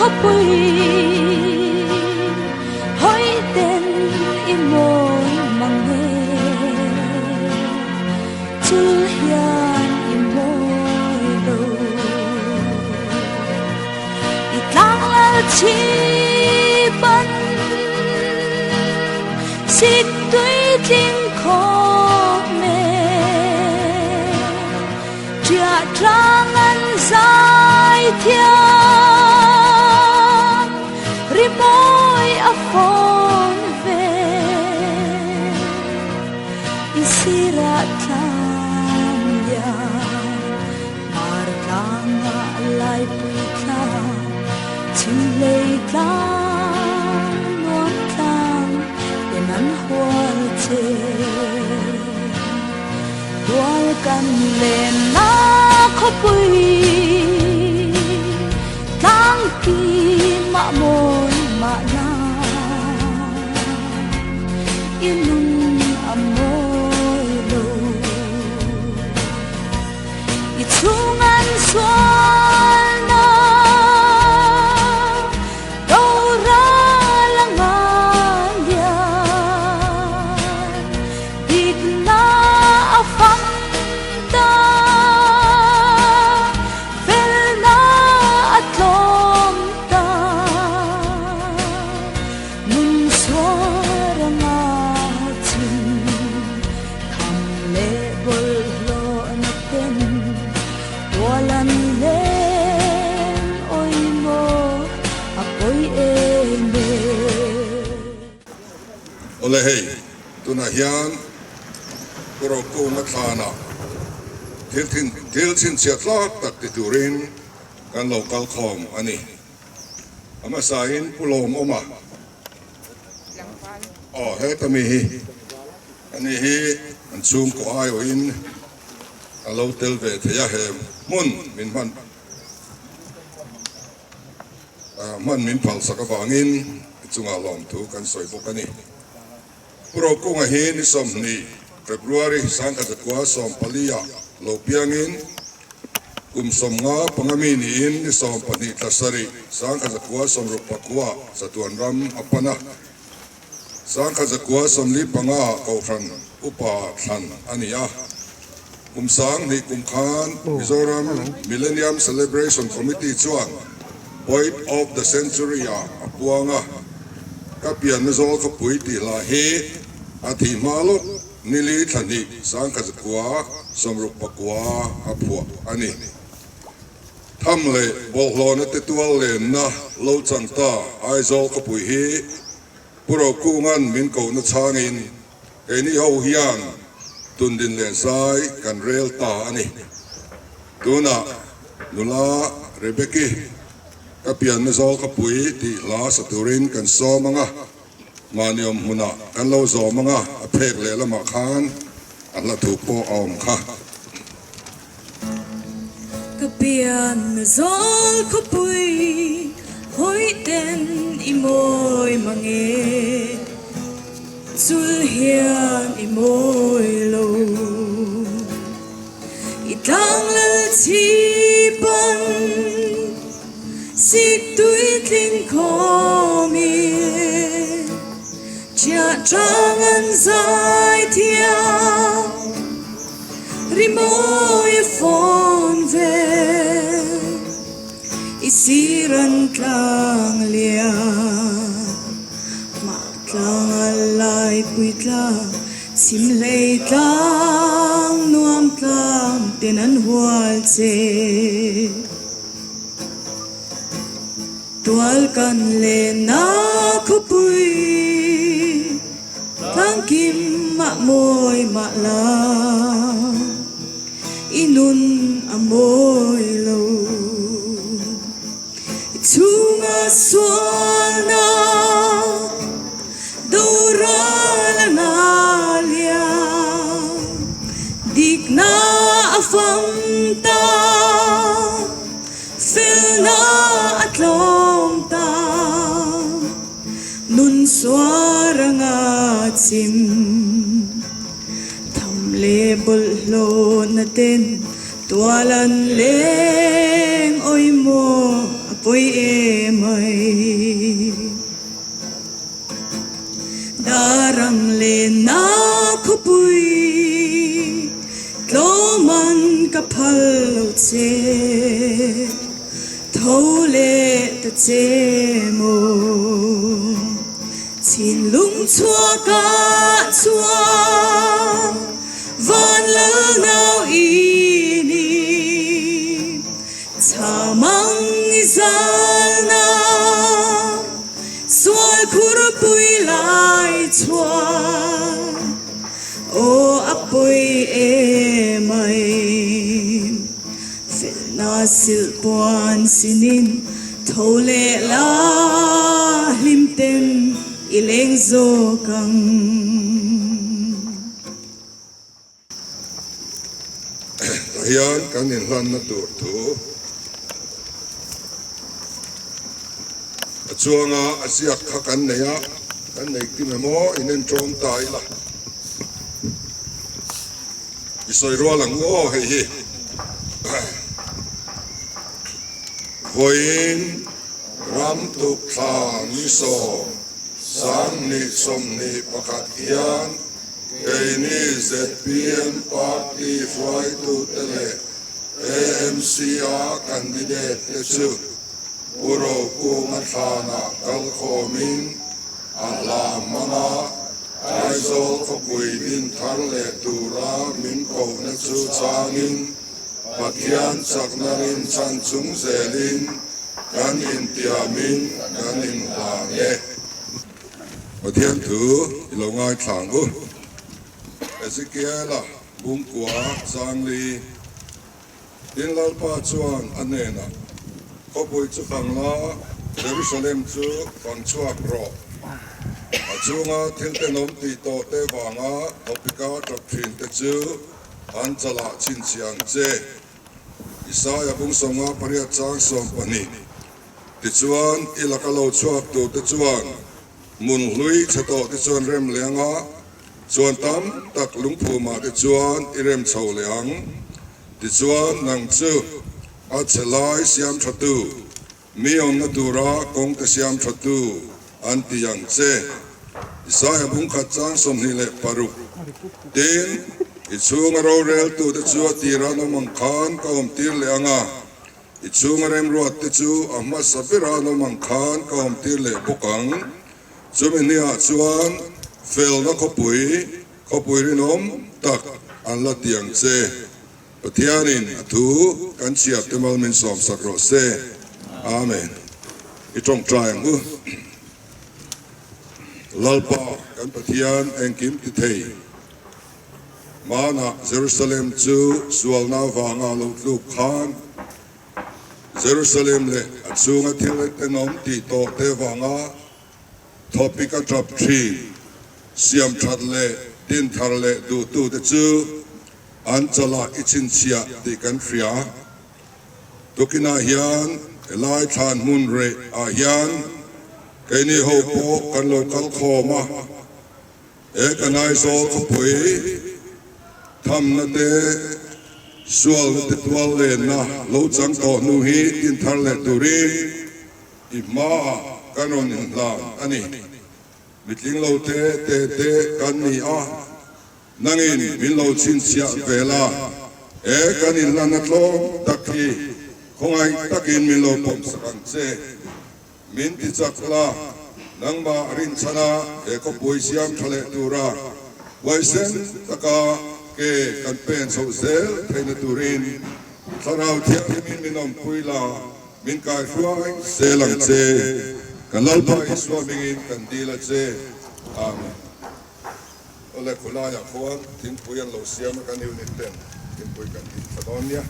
khawpui hawi ten i mawi mang e chul hian i mawi lo i tlang lal chhipan sik tui tling khawp me. Ṭiah tlang an zai thiam, rimawi a fawn ve. I sirah tlang lian, mar tlangah laipui tlang, chhimhlei tlang, nuam tlang ten an hual che. Tual kan lenna khawpui tlangki mah mawi mahna i nun a mawi lo i chhung an sualna doral a ngai lian. Dikna a fam ta, felna a tlawm ta, nun suar anga chim tham leh bawlhhlawhna ten tual an leng awi maw a pawi em e. Awle hei, tunah hian Pu Rokunga thlanah thil thin thil chhinchhiah tlak tak ti turin kan lo kal khawm a ni. A hmasain Pu Lawmawma aw heta mi hi ani hi an chhungkaw aiawhin a lo tel ve thei a, he hmun min hman Hman min phalsak avangin i chungah lawmthu kan sawi bawk a ni. Pu Rokunga hi ni 20 February 1914 ah lo piangin kum 55 mi niin ni 12 thla sarih 1969 ah Chatuan ram a pan a. 1945 ah Kohhran Upa thlan a ni a. Kum 2000 kum khan Mizoram Millennium Celebration Committee chuan Poet of the Century ah a puang a. Ka pianna zawl khawpui tih hla hi a thih hma lawk nili thla hnih 1969 a phuah a ni. Tham leh bawlhhlawhna te tual lenna lo chang ta Aizawl khawpui hi Pu Rokunga'n min kohna chhangin keini ho hian tundin lensai kan rel ta a ni. Tunah nula Rebeki ka pianna zawl khawpui tih hla sa turin kan sawm ang a, mahni awm hmunah kan lo zawm ang a, a phek lehlamah khan a hla thu pawh a awm kha. Ka pianna zawl khawpui hawi ten i mawi mang e, chul hian i mawi lo. I tlang lal chhipan sik tui tling khawm i chiah tang an zai thiam. Rimawi a fawn ve i sir an tlang lian mah tlang a laipui tlang chhim hlei tlang nuam tlang ten an hual che. Tual kan lenna khawpui Tlangkim mah mawi mah la i nun a mawi lo. I chhunga sualna doral a nal hian dikna a fam ta, felna a tlawm ta. Nun suar anga chim tham leh bawlhhlawhna ten tual an leng awi maw a Pawi emai. Darang lenna khawpui tlawman ka phal lo che, tho leh ta che maw. Thinlung chhuakah chuan van lal nau i ni. Chhamang i zalna sual khurpui lai chhuan aw a pawi emai. Felna silhpuan sinin tho leh la hlim ten i leng zawk ang. Tah hian kan inhlanna tur thu a chuanga a ziak kha kan nei a, kan nei kim emaw in en ṭawm ta ila i sawi rual ang u aw hei hi vawiin ram tuk thla ni 2021 hian Keini zpm party hruaitute leh AMC-a candidate te chu Pu Rokunga thlanah kal khawmin a hla hmanga Aizawl khawpui din thar leh tura min kohna chu changin Pathian chakna rinchhan chung zelin kan intiamin kan inhlan e. Pathian thu i lo ngaithla ang u. Ezekiela bungkua Zangli Tin Lalpa chuan a hnenah, Khawpui chu fang la, Jerusalem chu fang chhuak rawh. A chhunga thil tenawm tih tawh te vanga thawpika tap thin te chu an chalah chhinchhiah ang che. Isaia bung 58 chang 12. Tichuan, i laka lo chhuak turte chuan hmun hlui chhe tawh te chuan rem leh ang a, chuan tam tak lungphumah te chuan i rem chho leh ang. Tichuan, nang chu a chhe lai siam thatu, mi awmna tura kawng te siam thatu an ti ang che. Isaia bungkhat chang 26. Tin, i chhunga roreltute chu a tir an awm ang khan ka awmtir leh ang a. I chhunga remruat te chu a hmasa bera an awm ang khan ka awmtir leh bawk ang. Chumi hniah chuan felna khawpui, khawpui rinawm tak an la ti ang che. Pathianin a thu kan chhiar te mal min sawmsak rawh se. Amen. I tawngtai ang u. Lalpa kan Pathian engkim ti thei. Hmanah Jerusalem chu sualna avanga lo tluk khan Jerusalem leh a chhunga thil tenawm tih tawh te avanga thawpik a tap thin. Siam that leh din thar leh duhtute chu an chalah i chhinchhiah tih kan hria. Tukinah hian helai thlan hmun reh ah hian keini ho pawh kan lo kal khawm a. He kan Aizawl khawpui thamna te, sualna te tual lenna lo chang tawh hnu hi tin thar leh turin i hmaah kan rawn inhlan a ni. Mitling lo te te te kan ni a, nangin min lo chhinchhiah ve la, he kan inhlanna tlawm tak hi khawngaih takin min lo pawmsak ang che. Min ti chak la, nangmah rinchhana he khawpui siam tha leh tura huaisen taka ke kan pen chhoh zel theihna turin Thlarau Thianghlimin min awmpui la, min kaihruai zel ang che. Kan Lalpa Isua hmingin kan dil a che. Amen. Awle khawlaiah khuan thingpui an lo siam a, kan unit ten thingpui kan in tha dawn nia.